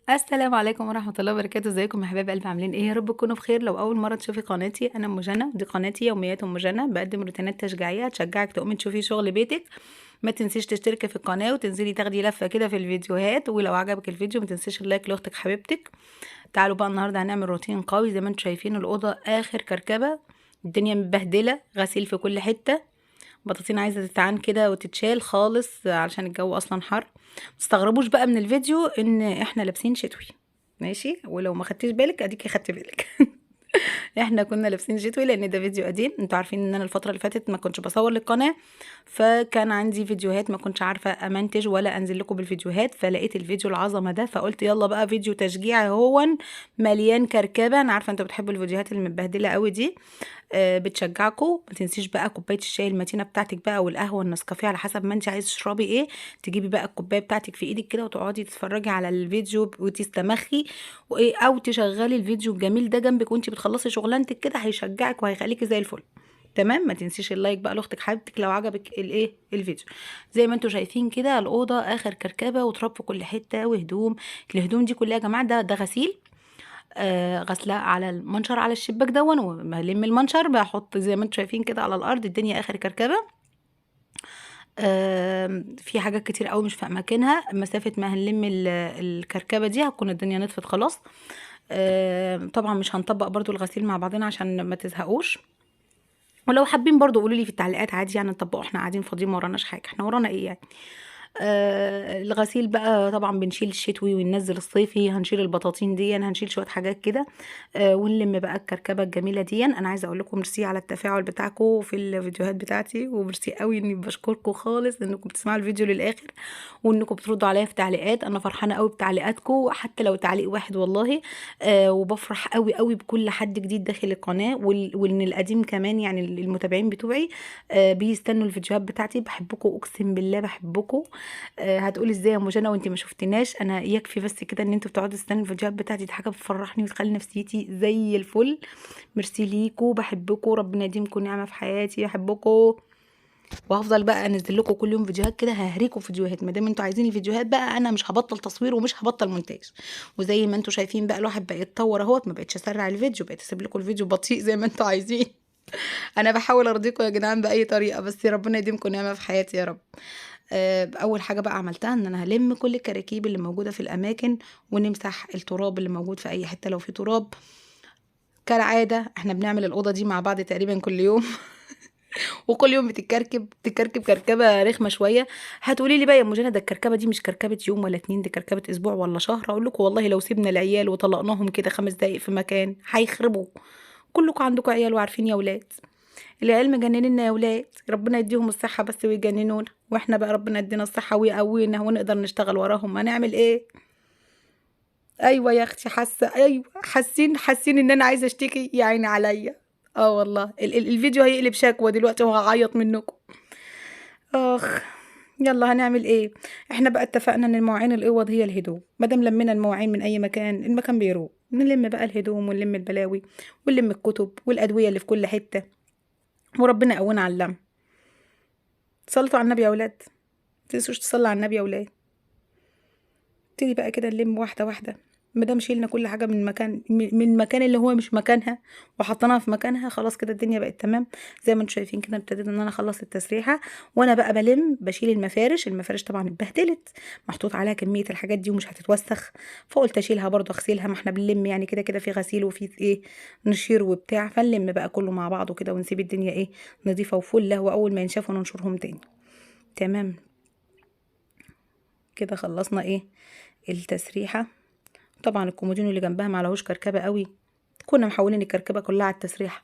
السلام عليكم ورحمة الله وبركاته. ازيكم يا حبايب قلبي، عاملين ايه؟ يا رب تكونوا بخير. لو اول مرة تشوفي قناتي، انا ام جنى، دي قناتي يوميات ام جنى، بقدم روتينات تشجيعية تشجعك تقومي تشوفي شغل بيتك. ما تنسيش تشتركي في القناة وتنزلي تاخدي لفة كده في الفيديوهات، ولو عجبك الفيديو ما تنسيش ال like لاختك حبيبتك. تعالوا بقى النهارده هنعمل روتين قوي. زي ما انتم شايفين الأوضة اخر كركبة، الدنيا متبهدلة، غسيل في كل حتة، بطاطين عايزه تتعان كده وتتشال خالص علشان الجو اصلا حر. متستغربوش بقى من الفيديو ان احنا لابسين شتوي، ماشي؟ ولو ما خدتيش بالك اديكي خدتي بالك. احنا كنا لابسين شتوي لان ده فيديو قديم. انتوا عارفين ان انا الفترة اللي فاتت ما كنتش بصور للقناة، فكان عندي فيديوهات ما كنتش عارفه امنتج ولا انزل لكم بالفيديوهات، فلقيت الفيديو العظمة ده فقلت يلا بقى فيديو تشجيعي هو مليان كركبه. انا عارفه انتوا بتحبوا الفيديوهات المتبهدله قوي دي، بتشجعكم. ما تنسيش بقى كوباية الشاي المتينة بتاعتك بقى والقهوة النسكافيه على حسب ما انت عايزه تشربي ايه، تجيبي بقى الكوباية بتاعتك في ايدك كده وتقعدي تتفرجي على الفيديو وتستمخي، وايه او تشغلي الفيديو الجميل ده جنبك وانت بتخلصي شغلانتك كده، هيشجعك وهيخليكي زي الفل. تمام؟ ما تنسيش ال like بقى لاختك حبيبتك لو عجبك الايه الفيديو. زي ما انتم شايفين كده الاوضة اخر كركبه وتراب في كل حتة وهدوم. الهدوم دي كلها يا جماعة ده غسيل، غسله على المنشر على الشباك دون، وبلم المنشر بحط زي ما انتم شايفين كده على الارض. الدنيا اخر كركبه، في حاجات كتير قوي مش في اماكنها. مسافة ما هنلم الكركبه دي هتكون الدنيا نطفت خلاص. طبعا مش هنطبق برضو الغسيل مع بعضنا عشان ما تزهقوش، ولو حابين برضو قولوا لي في التعليقات عادي يعني نطبقه، احنا قاعدين فاضيين ما وراناش حاجة، احنا ورانا ايه يعني. الغسيل بقى طبعا بنشيل الشتوي وننزل الصيفي، هنشيل البطاطين دي، هنشيل شوية حاجات كده، ونلم بقى الكركبه الجميلة دي. انا عايزه اقول لكم ميرسي على التفاعل بتاعكم في الفيديوهات بتاعتي، وميرسي قوي اني بشكركم خالص انكم بتسمعوا الفيديو للاخر وانكم بتردوا عليا في تعليقات. انا فرحانة قوي بتعليقاتكم حتى لو تعليق واحد والله، وبفرح قوي قوي بكل حد جديد داخل القناة، وان القديم كمان يعني المتابعين بتوعي بيستنوا الفيديوهات بتاعتي. بحبكم اقسم بالله بحبكم. هتقولي ازاي يا ام جنى وانتي ما شفتناش؟ انا يكفي بس كده ان انتوا بتقعدوا تستنوا الفيديوهات بتاعتي، دي حاجة بتفرحني وتخلي نفسيتي زي الفل. ميرسي ليكوا، بحبكوا، ربنا يديمكم نعمه في حياتي، بحبكوا. وهفضل بقى انزل لكم كل يوم فيديوهات كده، ههريكوا فيديوهات ما دام انتوا عايزين الفيديوهات بقى. انا مش هبطل تصوير ومش هبطل مونتاج. وزي ما انتوا شايفين بقى الواحد بقى يتطور اهوت، ما بقتش اسرع الفيديو، بقيت اسيب لكم الفيديو بطيء زي ما انتوا عايزين. انا بحاول ارضيكم يا جدعان باي طريقه، بس ربنا يديمكم نعمه في حياتي يا رب. اول حاجة بقى عملتها ان انا هلم كل الكراكيب اللي موجودة في الاماكن، ونمسح التراب اللي موجود في اي حتة لو في تراب. كالعادة احنا بنعمل الاوضة دي مع بعض تقريبا كل يوم وكل يوم بتتكركب كركبه رخمة شوية. هتقولي لي بقى يا ام جنى ده الكركبه دي مش كركبه يوم ولا اتنين، دي كركبه اسبوع ولا شهر. اقول لكم والله لو سيبنا العيال وطلقناهم كده 5 دقايق في مكان هيخربوا. كلكم عندكم عيال وعارفين يا ولاد، العيال مجننينا يا ولاد، ربنا يديهم الصحة بس ويجننونا، واحنا بقى ربنا يدينا الصحة ويقوينا ونقدر نشتغل وراهم. هنعمل ايه؟ ايوه يا اختي حاسه، ايوه حاسين ان انا عايزه اشتكي يا عيني عليا. والله الفيديو هيقلب شكوى دلوقتي وهعيط منكم. اخ يلا هنعمل ايه؟ احنا بقى اتفقنا ان المواعين الاوض هي الهدوم، ما دام لمينا المواعين من اي مكان المكان بيروق، نلم بقى الهدوم ونلم البلاوي ونلم الكتب والادوية اللي في كل حتة، وربنا يقوينا على اللم. صلوا على النبي يا اولاد، متنسوش تصلوا على النبي يا اولاد. نبتدي بقى كده نلم واحدة واحدة، ما دام شيلنا كل حاجة من مكان، من المكان اللي هو مش مكانها وحطيناها في مكانها، خلاص كده الدنيا بقت تمام. زي ما انتم شايفين كده ابتديت ان انا اخلص التسريحه، وانا بقى بلم بشيل المفارش. المفارش طبعا اتبهدلت، محطوط عليها كمية الحاجات دي ومش هتتوسخ، فقلت اشيلها برضو اغسلها، ما احنا بنلم يعني كده كده في غسيل وفي ايه نشير وبتاع، فنلم بقى كله مع بعضه كده ونسيب الدنيا ايه نظيفة وفله، واول ما ينشفوا ننشرهم تاني. تمام كده خلصنا ايه التسريحه. طبعا الكومودينو اللي جنبها ما عليهوش كركبه قوي، كنا محولين الكركبه كلها على التسريحه.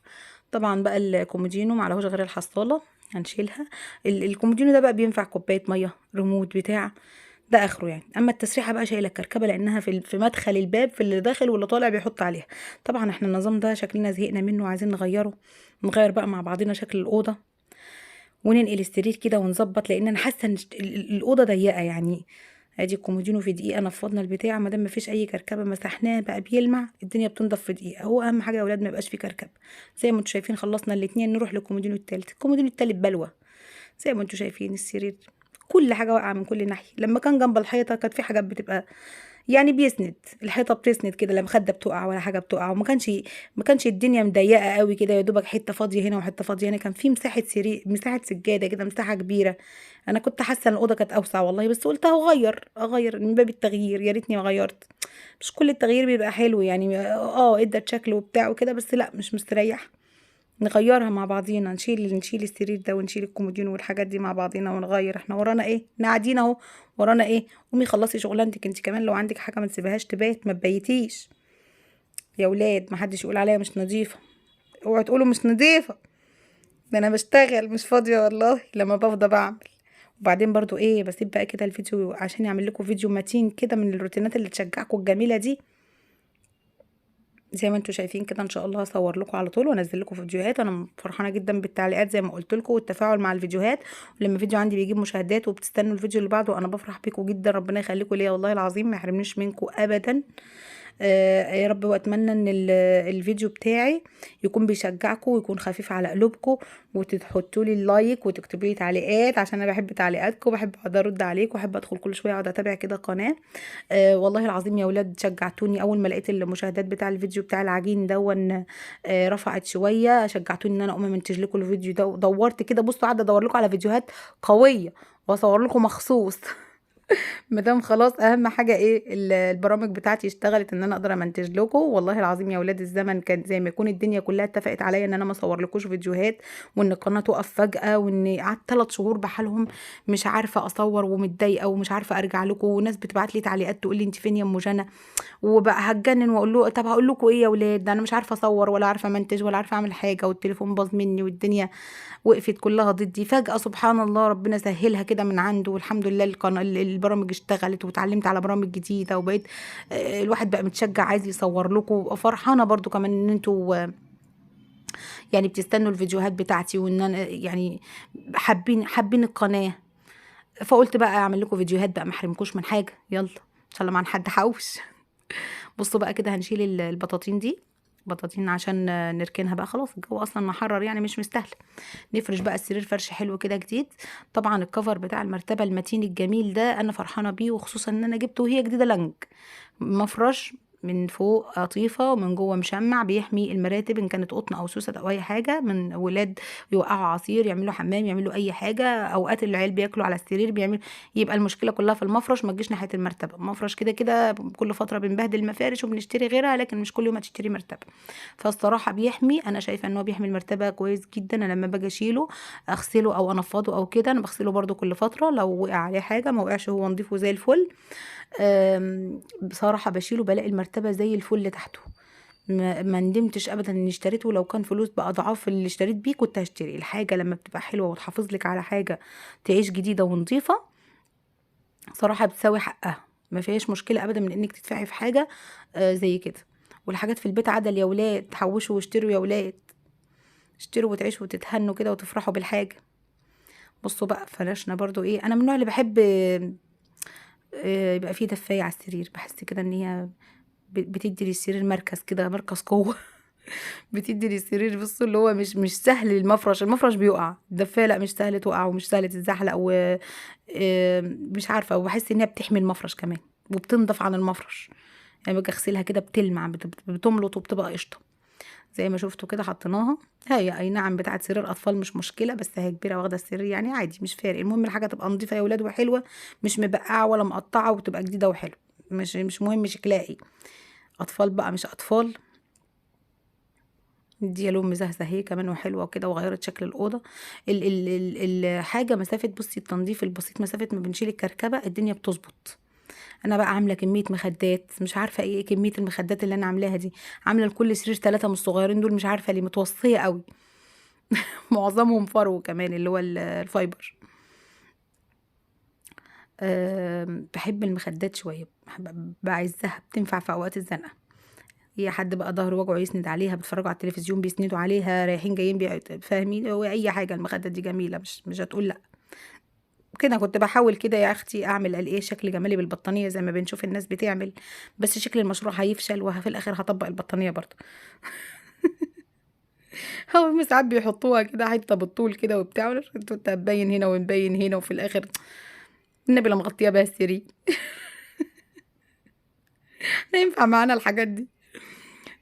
طبعا بقى الكومودينو ما عليهوش غير الحصاله هنشيلها. الكومودينو ده بقى بينفع كوباية مية، ريموت بتاع ده اخره يعني. اما التسريحه بقى شايله الكركبه لانها في مدخل الباب، في اللي داخل واللي طالع بيحط عليها. طبعا احنا النظام ده شكلنا زهقنا منه وعايزين نغيره، نغير بقى مع بعضنا شكل الاوضة وننقل السرير كده ونظبط، لان انا حاسه ان الاوضة ضيقه يعني. ادي الكومودينو في دقيقة نفضنا البتاع، ما دام مفيش اي كركبه مسحناه بقى بيلمع، الدنيا بتنضف في دقيقة. هو اهم حاجة يا اولاد ما يبقاش في كركبه. زي ما انتم شايفين خلصنا الاتنين، نروح للكومودينو التالت. الكومودينو التالت بلوه زي ما انتم شايفين، السرير كل حاجة واقعه من كل ناحية. لما كان جنب الحيطة كانت في حاجات بتبقى يعني بيسند، الحيطة بتسند كده، لا مخده بتقع ولا حاجة بتقع، وما كانش ما كانش الدنيا مضيقه قوي كده، يا دوبك حتة فاضية هنا وحتة فاضية هنا، كان في مساحة سرير، مساحة سجادة كده، مساحة كبيرة. انا كنت حاسه ان الاوضة كانت اوسع والله، بس قلت اغير، اغير من باب التغيير، يا ريتني ما غيرت. مش كل التغيير بيبقى حلو يعني، ادت شكل وبتاع وكده، بس لا مش مستريح. نغيرها مع بعضينا، نشيل السرير ده ونشيل الكومودينو والحاجات دي مع بعضينا ونغير. احنا ورانا ايه؟ احنا قاعدين اهو، ورانا ايه؟ قومي خلصي شغلانتك انت كمان، لو عندك حاجة ما تسيبهاش تبات، ما تبيتيش يا ولاد. ما حدش يقول عليا مش نظيفة، اوعوا تقولوا مش نظيفة، ده انا بشتغل مش فاضية والله، لما بفضى بعمل. وبعدين برضو ايه، بسيب بقى كده الفيديو عشان يعمل لكم فيديو متين كده من الروتينات اللي تشجعكم الجميلة دي. زي ما انتم شايفين كده ان شاء الله هصور لكم على طول وانزل لكم فيديوهات. انا فرحانة جدا بالتعليقات زي ما قلت لكم والتفاعل مع الفيديوهات، ولما فيديو عندي بيجيب مشاهدات وبتستنوا الفيديو اللي بعده انا بفرح بيكم جدا. ربنا يخليكم ليا والله العظيم، ما يحرمنيش منكم ابدا. يا رب. واتمنى ان الفيديو بتاعي يكون بيشجعكم ويكون خفيف على قلوبكم، وتحطوا لي ال like وتكتبوا لي تعليقات، عشان انا بحب تعليقاتكم وبحب اقعد ارد عليكم، وبحب ادخل كل شوية اقعد اتابع كده قناة. والله العظيم يا ولاد شجعتوني، اول ما لقيت المشاهدات بتاع الفيديو بتاع العجين دون رفعت شوية، شجعتوني ان انا اقوم امنتج لكم الفيديو ده. دورت كده، بصوا قاعدة ادور لكم على فيديوهات قوية واصور لكم مخصوص. مادام خلاص اهم حاجة ايه، البرامج بتاعتي اشتغلت ان انا اقدر امنتج لكم. والله العظيم يا ولاد الزمن كان زي ما يكون الدنيا كلها اتفقت عليا ان انا ما اصورلكوش فيديوهات، وان القناة تقف فجاة، وان قعدت 3 شهور بحالهم مش عارفه اصور ومتضايقه ومش عارفه ارجع لكم، وناس بتبعت لي تعليقات تقول لي انت فين يا ام جنى، وبقى هتجنن واقول له طب هقول لكم ايه يا ولاد، ده انا مش عارفه اصور ولا عارفه امنتج ولا عارفه اعمل حاجة، والتليفون باظ مني والدنيا وقفت كلها ضدي. فجاة سبحان الله ربنا سهلها كده من عنده، والحمد لله القناة البرامج اشتغلت وتعلمت على برامج جديدة، وبقيت الواحد بقى متشجع عايز يصور لكم. فرحانة برضو كمان ان انتوا يعني بتستنوا الفيديوهات بتاعتي، وان انا يعني حابين القناة، فقلت بقى اعمل لكم فيديوهات بقى ما احرمكوش من حاجة. يلا ان شاء الله ما حد حوش. بصوا بقى كده هنشيل البطاطين دي، بطاطين عشان نركنها بقى، خلاص الجو اصلا محرر يعني مش مستاهل. نفرش بقى السرير فرش حلو كده جديد. طبعا الكفر بتاع المرتبة المتين الجميل ده انا فرحانة بيه، وخصوصا ان انا جبته وهي جديدة لنج، مفرش من فوق قطيفة ومن جوه مشمع بيحمي المراتب ان كانت قطن او سوست او اي حاجة، من ولاد يوقعوا عصير، يعملوا حمام، يعملوا اي حاجة. اوقات العيال بياكلوا على السرير بيعمل، يبقى المشكلة كلها في المفرش، ما تجيش ناحية المرتبة. المفرش كده كده كل فترة بنبهدل المفارش وبنشتري غيرها، لكن مش كل يوم هتشتري مرتبه. فالصراحه بيحمي، انا شايفه ان هو بيحمي المرتبة كويس جدا. انا لما باجي اشيله اغسله او انفضه او كده، انا بغسله برده كل فترة، لو وقع عليه حاجة ما وقعش هو نضيفه زي الفل. بصراحة بشيله بلاقي المرتبة زي الفل تحته، ما ندمتش ابدا اني اشتريته. لو كان فلوس باضعاف اللي اشتريت بيه كنت هشتري. الحاجة لما بتبقى حلوة وتحافظ لك على حاجة تعيش جديدة ونظيفه صراحة بتساوي حقها، ما فيهاش مشكلة ابدا من انك تدفعي في حاجة زي كده. والحاجات في البيت عدل يا ولاد، تحوشوا واشتروا يا ولاد، اشتروا وتعيشوا وتتهنوا كده وتفرحوا بالحاجة. بصوا بقى فرشنا برضو ايه، انا من النوع اللي بحب يبقى فيه دفايه على السرير، بحس كده ان هي بتدي للسرير مركز كده، مركز قوة. بتدي للسرير، بصوا اللي هو مش سهل المفرش، المفرش بيقع، الدفايه لا مش سهل تقع ومش سهل تتزحلق، و مش عارفه، وبحس ان هي بتحمي المفرش كمان وبتنضف عن المفرش، يعني باجي اغسلها كده بتلمع، بتملط وبتبقى قشطه. زي ما شفتوا كده حطيناها، هي اي نعم بتاعت سرير اطفال مش مشكلة، بس هي كبيرة واخده السرير يعني عادي مش فارق. المهم الحاجة تبقى نظيفة يا ولاد وحلوه، مش مبقعه ولا مقطعه، وتبقى جديدة وحلوه، مش مهم شكلها ايه. اطفال بقى مش اطفال. دي لون مزهزه هي كمان وحلوه كده، وغيرت شكل الاوضة. ال ال ال الحاجة مسافة، بصي التنظيف البسيط مسافة ما بنشيل الكركبه الدنيا بتظبط. انا بقى عامله كمية مخدات مش عارفه ايه كمية المخدات اللي انا عاملاها دي، عامله لكل سرير 3 من الصغيرين دول، مش عارفه ليه متوصيه قوي. معظمهم فرو كمان اللي هو ال fiber. بحب المخدات شوية، بعزها، بتنفع في اوقات الزنقة. هي حد بقى ظهره وجعه يسند عليها، بيتفرجوا على التلفزيون بيسندوا عليها، رايحين جايين فاهمين هو اي حاجة. المخدة دي جميلة، مش هتقول لا كده. كنت بحاول كده يا اختي اعمل ايه شكل جمالي بالبطانيه زي ما بنشوف الناس بتعمل، بس شكل المشروع هيفشل وفي الاخر هطبق البطانيه برضه. هو ساعات بيحطوها كده حتة بالطول كده وبتاع، تبين هنا ونبين هنا، وفي الاخر النبي لا مغطيه بها السرير. لا ينفع معانا الحاجات دي.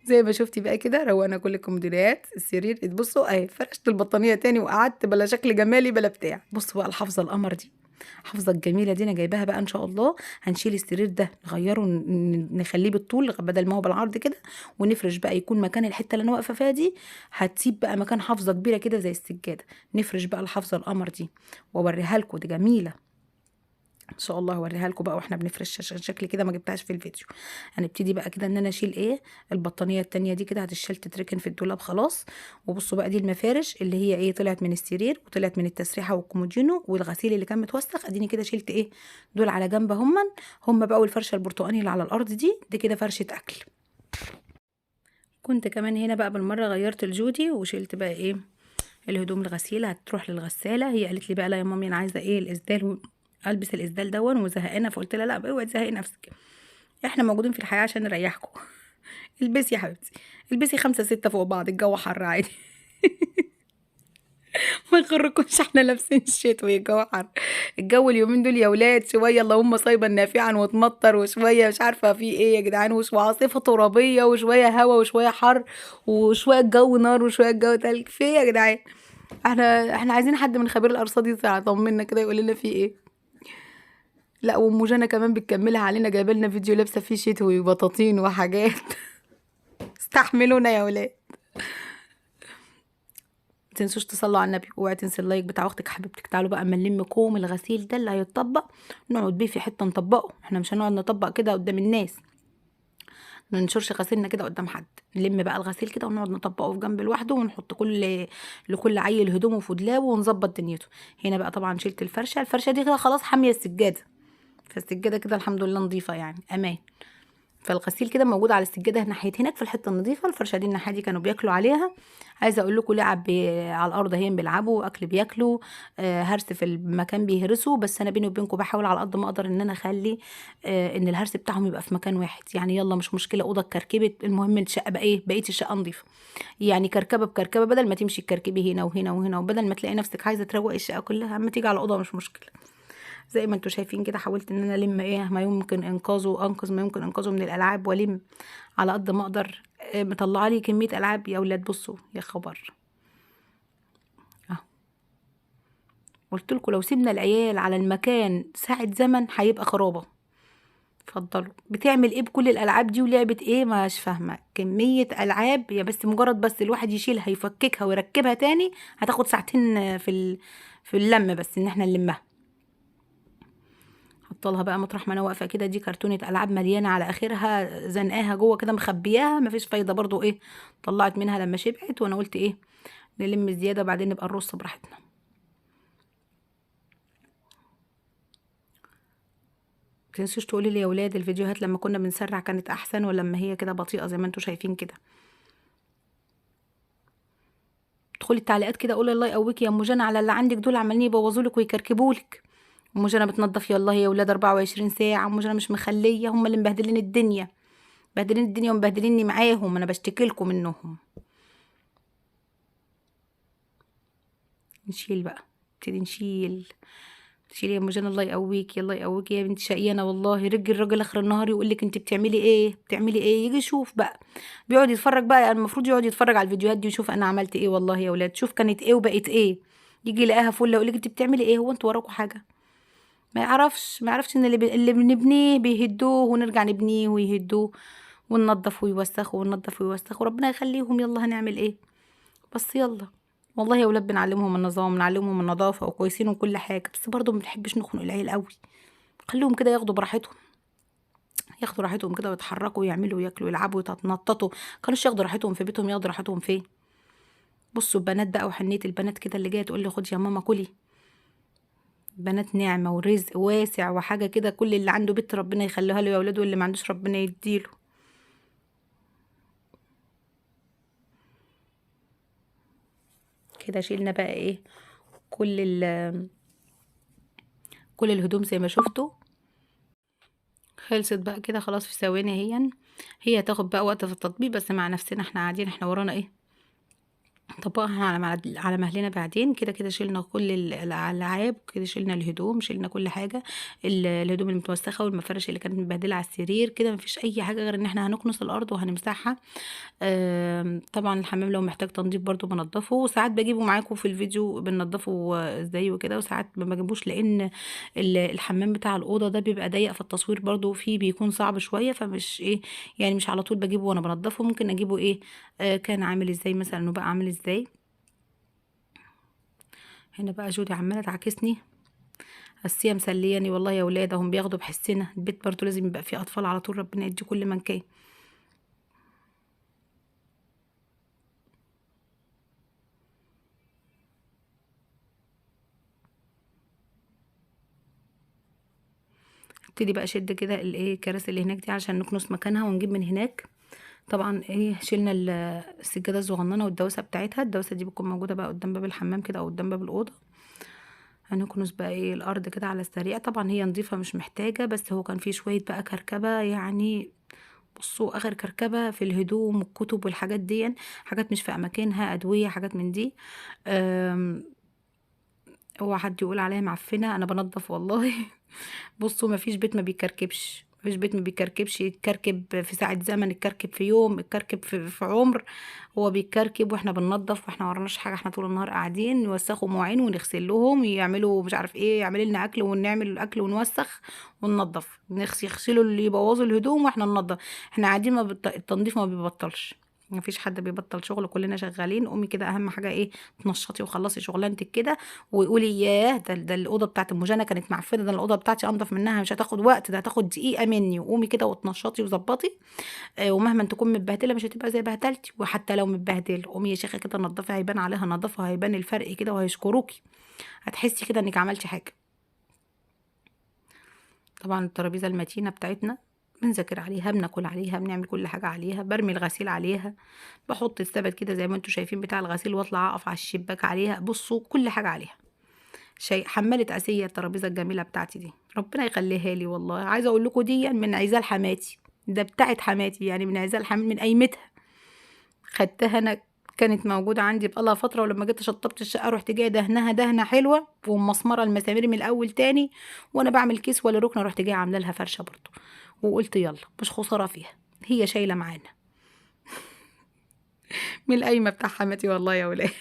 زي ما شفتي بقى كده روقنا كل الكومودينات، السرير بصوا اهي، فرشت البطانيه تاني وقعدت بلا شكل جمالي بلا بتاع. بصوا بقى الحافظة القمر دي، الحافظة الجميلة دي انا جايباها بقى ان شاء الله. هنشيل السرير ده نغيره نخليه بالطول بدل ما هو بالعرض كده، ونفرش بقى يكون مكان الحتة اللي انا واقفة فيها دي، هتسيب بقى مكان حافظه كبيرة كده زي السجادة. نفرش بقى الحافظة القمر دي واوريها لكم، دي جميلة ان شاء الله هوريها لكم بقى واحنا بنفرش، عشان شكلي كده ما جبتهاش في الفيديو. هنبتدي بقى كده ان انا اشيل ايه البطانيه التانية دي كده، هتشيل تتركن في الدولاب خلاص. وبصوا بقى دي المفارش اللي هي ايه طلعت من السرير وطلعت من التسريحه والكومودينو والغسيل اللي كان متوسخ، اديني كده شلت ايه دول على جنب هم بقى. والفرشه البرتقاني اللي على الارض دي كده فرشه اكل. كنت كمان هنا بقى بالمرة غيرت الجودي وشلت بقى ايه الهدوم الغسيل هتروح للغساله. هي قالت لي بقى لا يا مامي انا عايزه ايه الاسدال، البس الاسدال دون وزهقانه، فقلت لها لا اوعي تزهقي نفسك، احنا موجودين في الحياة عشان نريحكم. البسي يا حبيبتي، البسي 5 6 فوق بعض، الجو حر عادي. ما يغركوش احنا لابسين الشتوي، الجو حر. الجو اليومين دول يا ولاد شوية اللهم صيبا نافعا وتمطر، وشوية مش عارفه في ايه يا جدعان، وعاصفه ترابيه، وشوية هوا وشوية حر، وشوية الجو نار وشوية الجو تلج. في ايه يا جدعان؟ احنا عايزين حد من خبير الارصاد يطمنا كده يقول لنا في ايه. لا وام جنى كمان بتكملها علينا، جايبه لنا فيديو لابسه فيه شتوي وبطاطين وحاجات. استحملونا يا ولاد. ما تنسوش تصلوا على النبي، اوعي تنسي ال like بتاع اختك حبيبتك. تعالوا بقى اما نلم كوم الغسيل ده اللي هيتطبق، نقعد بيه في حتة نطبقه، احنا مش هنقعد نطبق كده قدام الناس، ما ننشرش غسيلنا كده قدام حد. نلم بقى الغسيل كده ونقعد نطبقه في جنب لوحده، ونحط لكل عيل هدومه في دولابه ونظبط دنيته. هنا بقى طبعا شلت الفرشة، الفرشة دي كده خلاص حامية السجادة، فالسجاده كده الحمد لله نظيفة يعني امان. فالغسيل كده موجود على السجادة ناحية هناك في الحتة النظيفة. الفرشة دي الناحية دي كانوا بياكلوا عليها، عايزه اقول لكم لعب على الارض اهي بيلعبوا، اكل بياكلوا، هرس في المكان بيهرسوا. بس انا بيني وبينكم بحاول على قد ما اقدر ان انا اخلي ان الهرس بتاعهم يبقى في مكان واحد، يعني يلا مش مشكلة اوضة اتكركبت، المهم الشقة بقى ايه بقية الشقة نظيفة، يعني كركبه بكركبه، بدل ما تمشي تكركبي هنا وهنا وهنا، وبدل ما تلاقي نفسك عايزه تروقي الشقة كلها اما تيجي على الاوضة مش مشكلة. زي ما انتوا شايفين كده حاولت ان انا الم ايه ما يمكن انقاذه، انقذ ما يمكن انقاذه من الالعاب، والم على قد ما اقدر. مطلعه لي كمية العاب يا اولاد، بصوا يا خبر اهو. قلت لكم لو سيبنا العيال على المكان ساعة زمن هيبقى خرابه. اتفضلوا. بتعمل ايه بكل الالعاب دي ولعبه ايه مش فاهمه، كمية العاب يا بس مجرد بس الواحد يشيلها يفككها ويركبها تاني هتاخد ساعتين في اللم، بس ان احنا نلمها. حطلها بقى مطرح ما انا واقفة كده، دي كرتونة العاب مليانة على اخرها، زنقاها جوه كده مخبياها، مفيش فايده برضو ايه طلعت منها لما شبعت. وانا قلت ايه نلم زيادة وبعدين نبقى نرص براحتنا. متنسوش تقولي لي يا ولاد الفيديوهات لما كنا بنسرع كانت احسن ولا لما هي كده بطيئه زي ما انتوا شايفين كده؟ ادخلي التعليقات كده قولي الله يقويكي يا ام جنى على اللي عندك دول عمالين يبوظولك ويكركبولك. ام جنى بتنضف يالله يا ولاد 24 ساعة، ام جنى مش مخليه، هم اللي مبهدلين الدنيا، مبهدلين الدنيا ومبهدليني معاهم، انا بشتكي لكم منهم. نشيل بقى، نبتدي نشيل. شيلي يا ام جنى الله يقويكي، الله يقويكي يا بنت شقيانه والله. رجل الراجل اخر النهار يقول لك انت بتعملي ايه بتعملي ايه، يجي يشوف بقى، بيقعد يتفرج بقى، المفروض يقعد يتفرج على الفيديوهات دي ويشوف انا عملت ايه والله يا ولاد، شوف كانت ايه وبقت ايه، يجي يلاقيها فله يقول لك انت بتعملي ايه، هو انتوا وراكوا حاجة؟ ما يعرفش، ما يعرفش ان اللي بنبنيه بيهدوه ونرجع نبنيه ويهدوه، وننضف ويوسخوا وننضف ويوسخوا، ربنا يخليهم. يلا هنعمل ايه بس، يلا والله يا ولاد بنعلمهم النظام، بنعلمهم النظافة وكويسين وكل حاجة، بس برضو ما بنحبش نخنق العيال قوي، خليهم كده ياخدوا براحتهم، ياخدوا راحتهم كده ويتحركوا ويعملوا وياكلوا ويلعبوا ويتنططوا، كانوش ياخدوا راحتهم في بيتهم، ياخدوا راحتهم فين؟ بصوا البنات بقى وحنيه البنات كده اللي جاية تقول لي خد يا ماما كلي، بنات نعمه ورزق واسع وحاجه كده، كل اللي عنده بنت ربنا يخليها له يا ولاد، واللي ما عندوش ربنا يديله. كده شيلنا بقى ايه كل الهدوم زي ما شفتوا، خلصت بقى كده خلاص في ثواني. هي هتاخد بقى وقت في التطبيق، بس مع نفسنا احنا قاعدين، احنا ورانا ايه؟ طبقها على مهلنا بعدين. كده كده شلنا كل الالعاب كده، شلنا الهدوم، شلنا كل حاجة، الهدوم المتوسخه والمفارش اللي كانت متبهدله على السرير كده، مفيش اي حاجة غير ان احنا هنكنس الارض وهنمسحها. طبعا الحمام لو محتاج تنظيف برضو بنضفه، وساعات بجيبه معاكم في الفيديو بننضفه ازاي وكده، وساعات ما بجيبوش لان الحمام بتاع الاوضة ده بيبقى ضيق، فالتصوير برضو فيه بيكون صعب شوية، فمش ايه يعني مش على طول بجيبه وانا بنضفه، ممكن اجيبه ايه كان عامل ازاي مثلا وبقى عامل ازاي. هنا بقى جودي عماله تعاكسني، بس هي مسلياني والله يا ولاد، هم بياخدوا بحسنا، البيت برضو لازم يبقى فيه اطفال على طول، ربنا يدي كل من كان. ابتدي بقى اشد كده الايه الكراسي اللي هناك دي عشان نكنس مكانها ونجيب من هناك. طبعا ايه شلنا السجادة الصغننه والدوسه بتاعتها، الدوسه دي بتكون موجودة بقى قدام باب الحمام كده او قدام باب الاوضة. هنكنس بقى ايه الارض كده على السريع، طبعا هي نظيفة مش محتاجه، بس هو كان فيه شوية بقى كركبه، يعني بصوا اخر كركبه في الهدوم والكتب والحاجات دي، حاجات مش في اماكنها، ادوية، حاجات من دي. اوعى حد يقول عليا معفنه، انا بنضف والله. بصوا مفيش بيت ما بيكركبش، مفيش بيت ما بيكركبش، يتكركب في ساعة زمن، يتكركب في يوم، يتكركب في عمر، هو بيتكركب واحنا بننضف واحنا وراناش حاجة، احنا طول النهار قاعدين نوسخوا مواعين ونغسل لهم، يعملوا مش عارف ايه، يعمل لنا اكل ونعمل الاكل ونوسخ وننضف، يغسلوا اللي يبوظوا الهدوم واحنا ننضف، احنا قاعدين ما التنظيف ما بيبطلش، مفيش حد بيبطل شغل، كلنا شغالين. قومي كده اهم حاجة ايه تنشطي وخلصي شغلانتك كده، وقولي ياه ده الاوضة بتاعت المجنه كانت معفنه، ده الاوضة بتاعتي انضف منها، مش هتاخد وقت، ده هتاخد دقيقة مني. وقومي كده وتنشطي وظبطي، ومهما تكون متبهدله مش هتبقى زي بهدلتي، وحتى لو متبهدله قومي يا شيخه كده نضفي، هيبان عليها نظافة، هيبان الفرق كده وهيشكروكي، هتحسي كده انك عملتي حاجة. طبعا الترابيزة المتينة بتاعتنا بنذاكر عليها، بناكل عليها، بنعمل كل حاجة عليها، برمي الغسيل عليها، بحط السبت كده زي ما انتوا شايفين بتاع الغسيل واطلع اقف على الشباك عليها، بصوا كل حاجة عليها. شيء حمالة اسيه الترابيزة الجميلة بتاعتي دي، ربنا يخليها لي والله. عايزه اقول لكم دي من عزال حماتي، ده بتاعت حماتي يعني، من عزال حماتي، من قيمتها خدتها انا، كانت موجودة عندي بقالها فترة، ولما جيت شطبت الشقة رحت جاية دهنها دهنه حلوة ومسمره المسامير من الاول تاني، وانا بعمل كيس ولا ركنه رحت جاية عامله لها فرشه برضو، وقلت يلا مش خسارة فيها، هي شايله معانا من القايمة بتاع حماتي والله يا ولاد.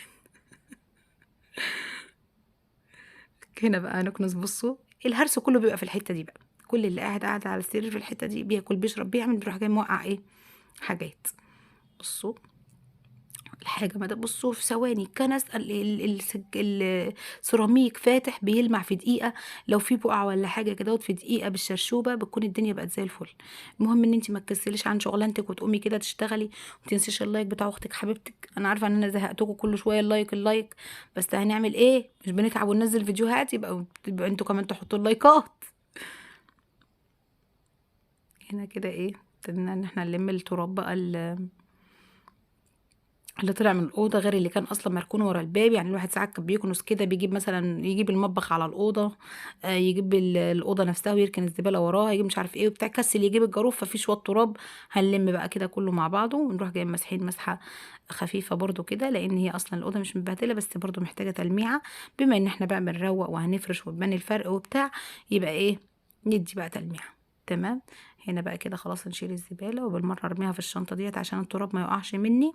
هنا بقى نكنس، بصوا الهرس كله بيبقى في الحتة دي بقى، كل اللي قاعد على السرير في الحتة دي بياكل بيشرب بيعمل، بيروح جاي موقع ايه حاجات. بصوا الحاجة ما ده، بصوا في ثواني كنس السيراميك فاتح بيلمع في دقيقة، لو في بقعة ولا حاجة كده في دقيقة بالشرشوبه بتكون الدنيا بقت زي الفل. المهم ان انت ما تكسليش عن شغلانتك وتقومي كده تشتغلي، وما تنسيش ال like بتاع اختك حبيبتك. انا عارفه ان انا زهقتكم كل شوية ال like ال like، بس هنعمل ايه، مش بنتعب وننزل فيديوهات، يبقى انتوا كمان تحطوا اللايكات. هنا كده ايه ابتدينا ان احنا نلم التراب بقى اللي طلع من الاوضة، غير اللي كان اصلا مركون ورا الباب. يعني الواحد ساعات كان بيكنس كده، بيجيب مثلا يجيب المطبخ على الاوضة، يجيب الاوضة نفسها ويركن الزبالة وراها، يجيب مش عارف ايه وبتاع، كسل يجيب الجاروف، ففي شوية تراب. هنلم بقى كده كله مع بعضه، ونروح جايين ماسحين مسحه خفيفة برضو كده، لان هي اصلا الاوضة مش متبهدله، بس برضو محتاجه تلميعه. بما ان احنا بقى بنروق وهنفرش وتبان الفرق وبتاع، يبقى ايه ندي بقى تلميعه. تمام. هنا بقى كده خلاص نشيل الزبالة، وبالمره ارميها في الشنطة ديت عشان التراب ما يقعش مني.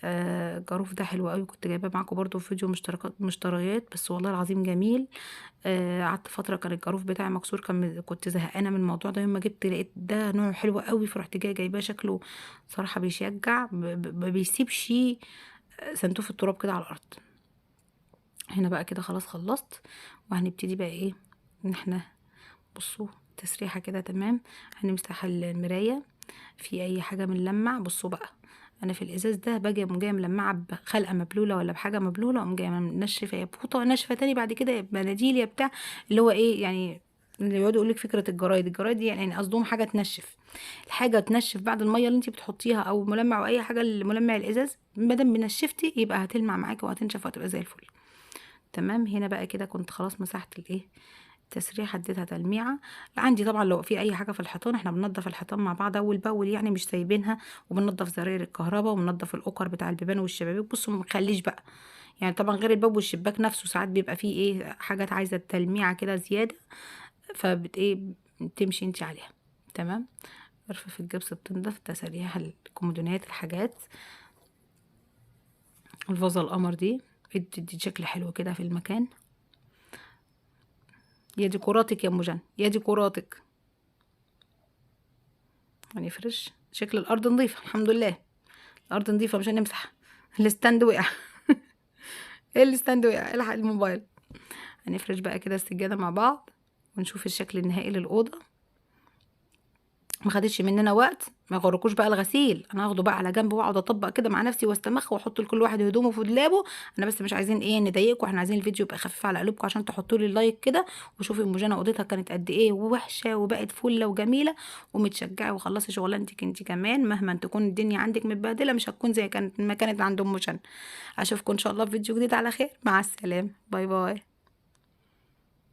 الجاروف ده حلو قوي، كنت جايباه معاكم برضو في فيديو مشتريات، بس والله العظيم جميل. قعدت فترة كان الجاروف بتاعي مكسور، كنت زهقانه من الموضوع ده، يوم ما جبت لقيت ده نوع حلو قوي، فرحت جاية جايباه. شكله صراحة بيشجع، ما بيسيبش سنتوف التراب كده على الارض. هنا بقى كده خلاص خلصت، وهنبتدي بقى ايه ان احنا بصوا تسريحه كده. تمام. هنمسح المراية في اي حاجة بنلمع. بصوا بقى انا في الازاز ده باجي اقوم جاية ملمعه بخلقه مبلوله ولا بحاجة مبلوله، اقوم جاية منشفة يا بوطه ناشفة تاني بعد كده يا بمناديل يا بتاع، اللي هو ايه يعني اللي يقعدوا يقول لك فكرة الجرايد، الجرايد دي يعني قصدهم حاجة تنشف، الحاجة تنشف بعد المية اللي انت بتحطيها او ملمع او اي حاجة لملمع الازاز، ما دام نشفتي يبقى هتلمع معاكي وهتنشف وهتبقى زي الفل. تمام. هنا بقى كده كنت خلاص مسحت الايه تسريحه اديتها تلميعه. عندي طبعا لو في اي حاجة في الحيطان احنا بننضف الحيطان مع بعض اول باول، يعني مش سايبينها، وبننضف زراير الكهرباء وبننضف الاكر بتاع البيبان والشبابيك. بصوا ما بنخليش بقى، يعني طبعا غير الباب والشباك نفسه ساعات بيبقى فيه ايه حاجات عايزه تلميعه كده زيادة، فبت ايه تمشي انت عليها. تمام. رفف الجبس بتنضف، تساريح الكومودينات، الحاجات، الفازة القمر دي بتدي شكل حلو كده في المكان. يا ديكوراتك يا ام جنى، يا ديكوراتك. هنفرش شكل الارض نظيفة الحمد لله، الارض نظيفة مش هنمسح. ال stand وقع ايه ال stand وقع، الحق الموبايل. هنفرش بقى كده السجادة مع بعض ونشوف الشكل النهائي للاوضه. ما خدتش مننا وقت، ما يغركوش بقى الغسيل، انا هاخده بقى على جنب واقعد اطبق كده مع نفسي واستمخ واحط لكل واحد هدومه في دولابه. انا بس مش عايزين ايه نضايقكم، احنا عايزين الفيديو يبقى خفيف على قلوبكم عشان تحطوا لي ال like كده. وشوفي ام جنى اوضتها كانت قد ايه وحشة وبقت فله وجميلة ومتشجعه، وخلصي شغلانتك انت كمان مهما تكون الدنيا عندك متبهدله مش هتكون زي ما كانت عند ام جنى. اشوفكم ان شاء الله في فيديو جديد على خير، مع السلامة، bye bye.